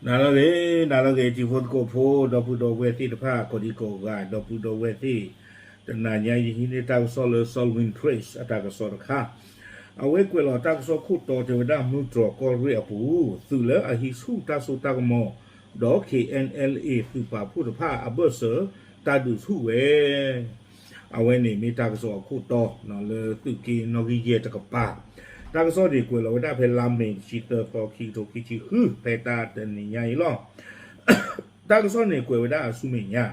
နၤလၢအဂ့ၤ, နၤလၢအဂ့ၤ တံၤဖိသကိးဖိ ဒီပုၢ်ဒီဝဲၢ်သ့ၣ်တဖၣ် ကိးဒံကိးဂၤ ဒီပုၢ်ဒီဝဲၢ်သ့ၣ်, တနၤညါယဟံးန့ၢ်တၢ်ကစီၣ်လၢ Salween Press အတၢ်ကစီၣ်တခါ, အဝဲကွဲးလီၤတၢ်ကစီၣ်ခိၣ်တီတဲဝဲဒၣ် မုၢ်တြီၤကီၢ်ရ့ၣ်အပူၤ သုးလၢအဟံးဆူၣ်တၢ်စိတၢ်ကမီၤ ဒီး K N L A သုးပာ်ဖှိၣ်တဖၣ်အဘၢၣ်စၢၤ တၢ်ဒုးဆူၣ်ဝဲ အဝဲန့ၣ်မ့ၢ်တၢ်ကစီၣ်အခိၣ်တီ လၢသုးက့နီၣ်ဂံၢ်ယဲၢ်တကပၤ, တၢ်ကစီၣ်န့ၣ်ကွဲးလီၤဝဲဒၣ်ဖဲလါမ့ၤတဆံသၢသီ ခံကထိခံဆံဃု ဖဲတၢ်တနံၤညါအံၤလီၤ. တၢ်ကစီၣ်န့ၣ်ကွဲးဝဲဒၣ်အဆူမဲာ်ညါ,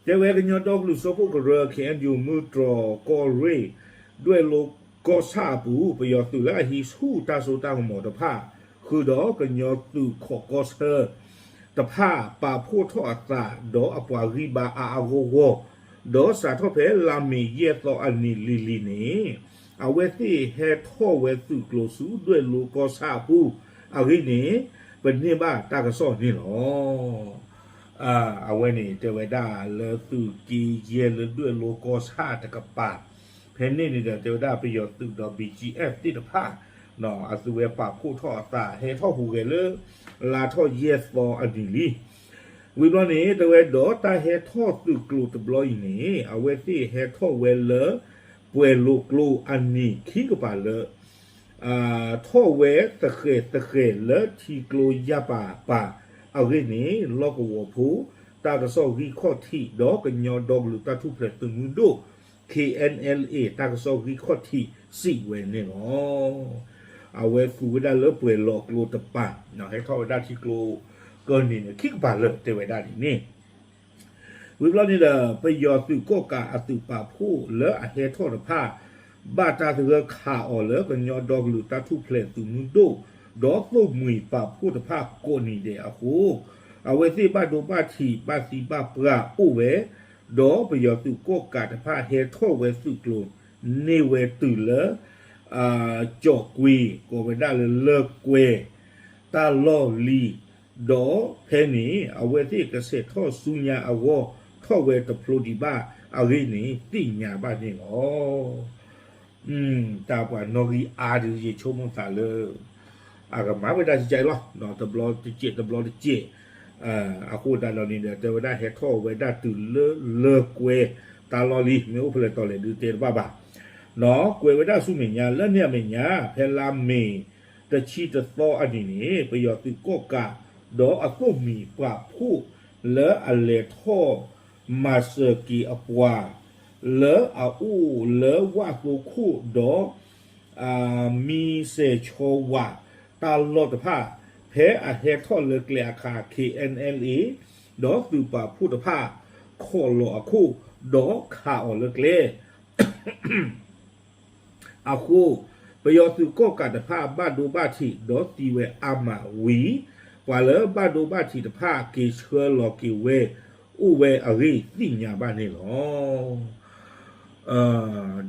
တဲဝဲကညီဒီကလုာ်စၢဖှိၣ်ကရၢ K N U မုၢ်တြီၤကီၢ်ရ့ၣ် ဒွဲၣ်လိကီၢ်ဆၣ်အပူၤ ပယီၤသုးလၢအဟံးဆူၣ်တၢ်စိတၢ်ကမီၤတဖၣ် ဃုာ်ဒီးကညီသုးခိးကီၢ်ဆၢ တဖၣ်ပာ်ဖှိၣ်ထီၣ်အသး ဒီးအပှၤဂံၢ်ဘါအါအါဂီၢ်ဂီၢ်, ဒီးစးထီၣ်ဖဲလါမ့ၤယဲၢ်သီအနံၤလံၤလံၤန့ၣ် အဝဲသ့ၣ်ဟဲထီၣ်ဝဲသုးကျိၤဆူဒွဲၣ်လိကီၢ်ဆၣ်အပူၤ, အဂ့ၢ်န့ၣ် ပန့ၢ်ဘၣ်တၢ်ကစီၣ်န့ၣ်လီၤ. အဝဲန့ၣ်တဲဝဲဒၣ်လၢသုးက့ယဲၢ်လၢဒွဲၣ်လိကီၢ်ဆၣ်တကပၤ, ဖဲန့ၣ်န့ၣ်ဒီးတဲဝဲဒၣ်ပယီၤသုးဒီး B G F သ့ၣ်တဖၣ် အသုဝဲပာ်ဖှိၣ်ထီၣ်အသး ဟဲထီၣ်ဟူးဂဲၤလၢ လါထီၣ်ယဲၢ်သီအနံၤလံ. ဝံၤဘျီန့ၣ် တဲဝဲဒီးတၢ်ဟဲထီၣ်သုးကျိၤတဘျီအံၤန့ၣ် အဝဲသ့ၣ်ဟဲထီၣ်ဝဲလၢ ပှဲၤလိာ်ကျိအနံၤခံကပၤလၢ ထီၣ်ဝဲသဃဲၤသဃဲၤလၢထံကျိယၢ်ပၤပၤအဂ့ၢ်န့ၣ် လီၢ်ကဝီၤဖိ တၢ်ကစီၣ်ဂံၢ်ခီၣ်ထံး ဒီးကညီဒီကလုာ်တၢ်ထူၣ်ဖျဲးသုးမုၢ်ဒိၣ် K N L A တၢ်ကစီၣ်ဂံၢ်ခီၣ်ထံးစံးဝဲန့ၣ်လီၤ. အဝဲသူဝဲဒၣ်လၢပှဲၤလိာ်ကျိတပၤ ဟဲထီၣ်ဝဲဒၣ်ထံကျိကနံၤန့ၣ် ခံကပၤလၢာ်တဲဝဲဒၣ်ဒ်န့ၣ် ဝံၤဘျီန့ၣ်ဒီး ပယီၤသုးကီၣ်ကးအသုးပာ်ဖှိၣ်လၢအဟဲထီၣ်တဖၣ် ဘၣ်တၢ်သဂၢၢ်ခးအီၤလၢကညီဒီကလုာ်တၢ်ထူၣ်ဖျဲးသုးမုၢ်ဒိၣ် ဒီးသိၣ်မှံၤပာ်ဖှိၣ်တဖၣ်ကိးနံၤဒဲးအဃိ အဝဲသ့ၣ်ဘၣ်ဒိဘၣ်ထံးဘၣ်သံဘၣ်ပှၢ်အိၣ်ဝဲ, ဒီးပယီၤသုးကီၣ်ကးတဖၣ်ဟဲထီၣ်ဝဲသုးကျိၤန့ၢ်ဝဲတုၤလၢ ကၠီၣ်ကွ့ ကိးဝဲဒၣ်လၢလၢၢ်ကွဲ တၢ်လီၢ်လံၤ, ဒီးဖဲန့ၣ် အဝဲသ့ၣ်ကဆဲးထီၣ်ဆူညါအဂီၢ် ထီၣ်ဝဲတဖျိဒံးဘၣ်အဂ့ၢ်န့ၣ် သ့ၣ်ညါဘၣ်န့ၣ်လီၤ. တၢ်ပှၤနီၣ်ဂံၢ်အါဒုးယဆိကမိၣ်သးလၢ အကမၤဝဲဒၣ်ကကလီၤ တဘျီတစဲးတဘျီတစဲး အဃိသတးဒီးန့ၣ်ဒီး တဲဝဲဒၣ်ဟဲထီၣ်ဝဲဒၣ်တုၤလၢလၢၢ်ကွဲ တၢ်လီၢ်လံၤ မ့ၢ်အိၣ်ဖဲလဲၣ်တီၤလဲၣ်ဒုးတဲတဘၣ်ဘၣ် ကွဲးဝဲဒၣ်ဆူမဲာ်ညါ လၢန့ၣ်အမဲာ်ညါ ဖဲလါမ့ၤ တဆံတသီအနံၤန့ၣ် ပယီၤသုးကီၣ်ကး ဒီးအသိၣ်မှံၤပာ်ဖှိၣ်လၢအလဲၤထီၣ် မၤစၢၤက့ၤအပှၤ လၢအအိၣ်လၢဝၣ်သိခိၣ်ဒီး မံစဲးဆီဝး တၢ်လီၢ်တဖၣ် ဖဲအဟဲထီၣ်လၢကျဲအခါ K N L A ဒီးသုးပာ်ဖှိၣ်တဖၣ် ခိးလီၤအခိၣ် ဒီးခးအီၤလၢကျဲ အဃိ ပယီၤသုးကီၣ်ကးတဖၣ်ဘၣ်ဒိဘၣ်ထံးဒီးသံဝဲအါမးဝံၤ ပှၤလၢဘၣ်ဒိဘၣ်ထံးတဖၣ်က့ၤဆှၢလီၤက့ၤဝဲ အိၣ်ဝဲအဂ့ၢ်သ့ၣ်ညါဘၣ်န့ၣ်လီၤ.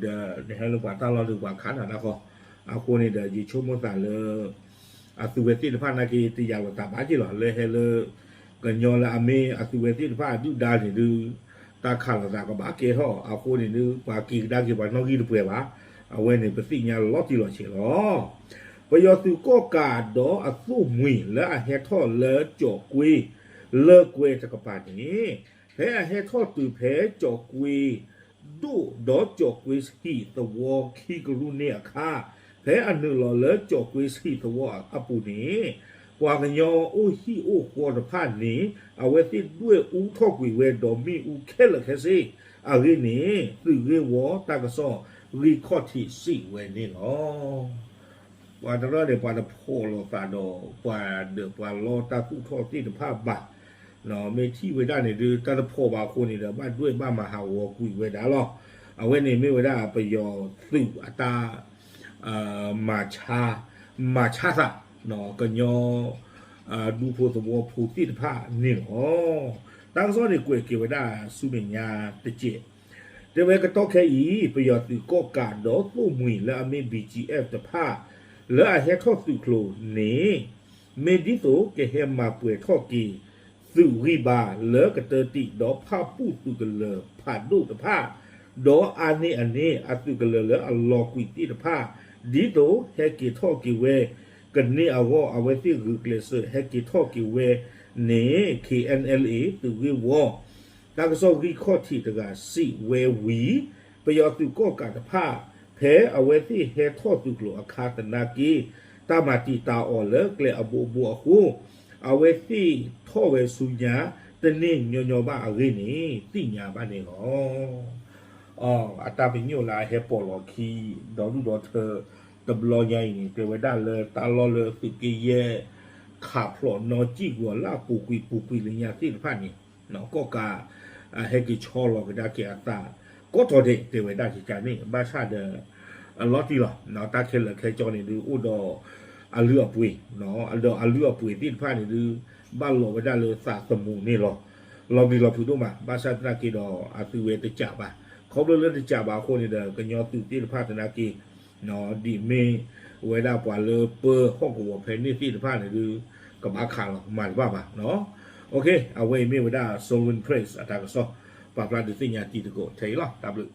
ဒီးနဟဲလၢပှၤတၢ်လီၢ်ဒုးပှၤခးနၤတၢ်ဃီ, အဃိန့ၣ်ဒီးယဆိကမိၣ်သးလၢ အသုဝဲသ့ၣ်တဖၣ်နာ်က့တယာ်လိာ်သးဘၣ်က့ၢ်လီၤ. လၢဟဲလၢ ကညီလၢအမ့ၢ်အသုဝဲသ့ၣ်တဖၣ်အဒုၣ်ဒါန့ၣ်ဒုး တၢ်ခးလိာ်သးကဘၣ်ကဲထီၣ် အဃိန့ၣ်ဒုး ပှၤက့ၤကဒါက့ၤပှၤနီၣ်ဂံၢ်တပှဲၤဘၣ်. အဝဲန့ၣ်ပသ့ၣ်ညါလီၤတံၢ်လီၤဆဲးလီၤ. ပယီၤသုးကီၣ်ကးဒီးအသိၣ်မှံၤလၢအဟဲထီၣ်လၢကၠီၣ်ကွ့ လၢကွဲတကပၤန့ၣ် ဖဲအဟဲထီၣ်တုၤဖဲကၠီၣ်ကွ့ ဒိၣ်ဒီးကၠီၣ်ကွ့ဆဟံၣ်သဝီခံကရူၢ်န့ၣ်အခါ, ဖဲအနုာ်လီၤလၢကၠီၣ်ကွ့ဆဟံၣ်သဝီအပူၤန့ၣ်, ပှၤကညီအိၣ်ဟံၣ်အိၣ်ဃီတဖၣ်န့ၣ် အဝဲသ့ၣ်ဒွဲၣ်အူထီၣ်ကွံာ်ဝဲဒီးမ့ၣ်အူခဲလၢာ်ခဲဆ့, အဂ့ၢ်န့ၣ် သုးဂ့ၢ်ဝီတၢ်ကစီၣ်ဂံၢ်ခီၣ်ထံးစံးဝဲန့ၣ်လီၤ. ပှၤတရၢၣ်န့ၣ် ပှၤတဖှီၣ်လိာ်သးဒီး ပှၤဒၢးပှၤလီတၢ်သူၣ်ထီၣ်သ့ၣ်တဖၣ်ဘၣ်. မ့ၢ်ထံၣ်ဝဲဒၣ်န့ၣ်ဒုး တၢ်တဖှီၣ်ဘၣ်အဃိန့ၣ်ဒီး ဘၣ်ဒွဲၣ်ဘၣ်မၤဟးဂီၤကွံာ်ဝဲဒၣ်လီၤ. အဝဲန့ၣ်မ့ၢ်ဝဲဒၣ်ပယီၤသုးအတၢ် မၤဆါ မၤဆါသး ကညီ ဒူဖိသဝီဖိသ့ၣ်တဖၣ်န့ၣ်လီၤ. တၢ်ကစီၣ်န့ၣ်ကွဲးက့ၤဝဲဒၣ်ဆူမဲာ်ညါတစဲး တဲဝဲကတီၢ်ခဲအံၤ ပယီၤသုးကီၣ်ကးဒီးသိၣ်မှံၤလၢအမ့ၢ် B G F တဖၣ် လၢအဟဲထီၣ်သုးကျိၤန့ၣ် မ့ၢ်ဒ်သိးကဟဲမၤပှဲၤထီၣ်က့ၤ သုးဂံၢ်ဘါလၢကတၢၢ်တံာ်ဒီးဖၣ်ပူၣ်သုးကလၢၤဖးဒိၣ်တဖၣ်, ဒီးအါန့ၢ်အန့ၣ်အသုးကလၢၤလၢအလီၤကွံာ်သ့ၣ်တဖၣ်, ဒ်သိးဟဲက့ၤထီၣ်က့ၤဝဲ ကန့ၢ်အဂီၢ် အဝဲသ့ၣ်ဂုာ်ကျဲးစၢးဟဲက့ၤထီၣ်က့ၤဝဲန့ၣ် K N L A သုးဂ့ၢ်ဝီ တၢ်ကစီၣ်ဂံၢ်ခီၣ်ထံးတဂၤစံးဝဲဝံၤ ပယီၤသုးကီၣ်ကးတဖၣ် ဖဲအဝဲသ့ၣ်ဟဲထီၣ်သုးကျိၤအခါသနာ်က့ တၢ်မၤတံာ်တာ်အီၤလၢကျဲအဘိဘိအဃိ အဝဲသ့ၣ်ထီၣ်ဝဲဆူညါ တန့ၢ်ညီညီဘၣ်အဂ့ၢ်န့ၣ် သ့ၣ်ညါဘၣ်န့ၣ်လီၤ. အတၢ်ပညိၣ်လၢအဟဲပိာ်လီၤခံ ဒီဒူၣ်ဒီထၢ တဘျီညါအံၤန့ၣ် တဲဝဲဒၣ်လၢတၢ်လီၢ်လၢသုးက့ယဲၢ် ခးဖျိးနီၣ်စံၣ်ကွံာ်အီၤလၢအပူၤကွံာ်ပူၤကွံာ်လၢညါသ့ၣ်တဖၣ်န့ၣ် ကီၣ်ကး ဟဲက့ၤဆီလီၤကဒါက့ၤအသး ကိးထီၣ်ဒဲး တဲဝဲဒၣ်ကကန့ၣ် ဘၣ်ဆၣ်ဒီး အလီၤတံၢ်လီၤ တၢ်ခဲလၢာ်ခဲကၠီန့ၣ်ဒုး အိၣ်ဒီးအလုၢ်အပှ့ၤ ဒီးအလုၢ်အပှ့ၤသ့ၣ်တဖၣ်န့ၣ်ဒုး ဘၣ်လီၤဝဲဒၣ်လၢသးသမူန့ၣ်လီၤ. လီၤပျံၤလီၤဖုးဒိၣ်မး ဘၣ်ဆၣ်သနာ်က့ဒီး အသုဝဲတကးဘၣ် ခီဖျိလၢတကးဘၣ်အဃိန့ၣ်ဒီး ကညီသုးသ့ၣ်တဖၣ်သနာ်က့ ဒ်မ့ၢ်ဝဲဒၣ်ပှၤလၢပၢဟီၣ်ကဝီၤဖဲန့ၣ်သ့ၣ်တဖၣ်န့ၣ်ဒုး ကဘၣ်ခးလီၤ မၤတဘၣ်ဘၣ်. အဝဲအံၤမ့ၢ်ဝဲဒၣ် Sovereign Press အတၢ်ကစီၣ် ပာ်ဖျါဒုးသ့ၣ်ညါတံၤသကိးထဲအံၤလီၤ. တၢ်ဘျုး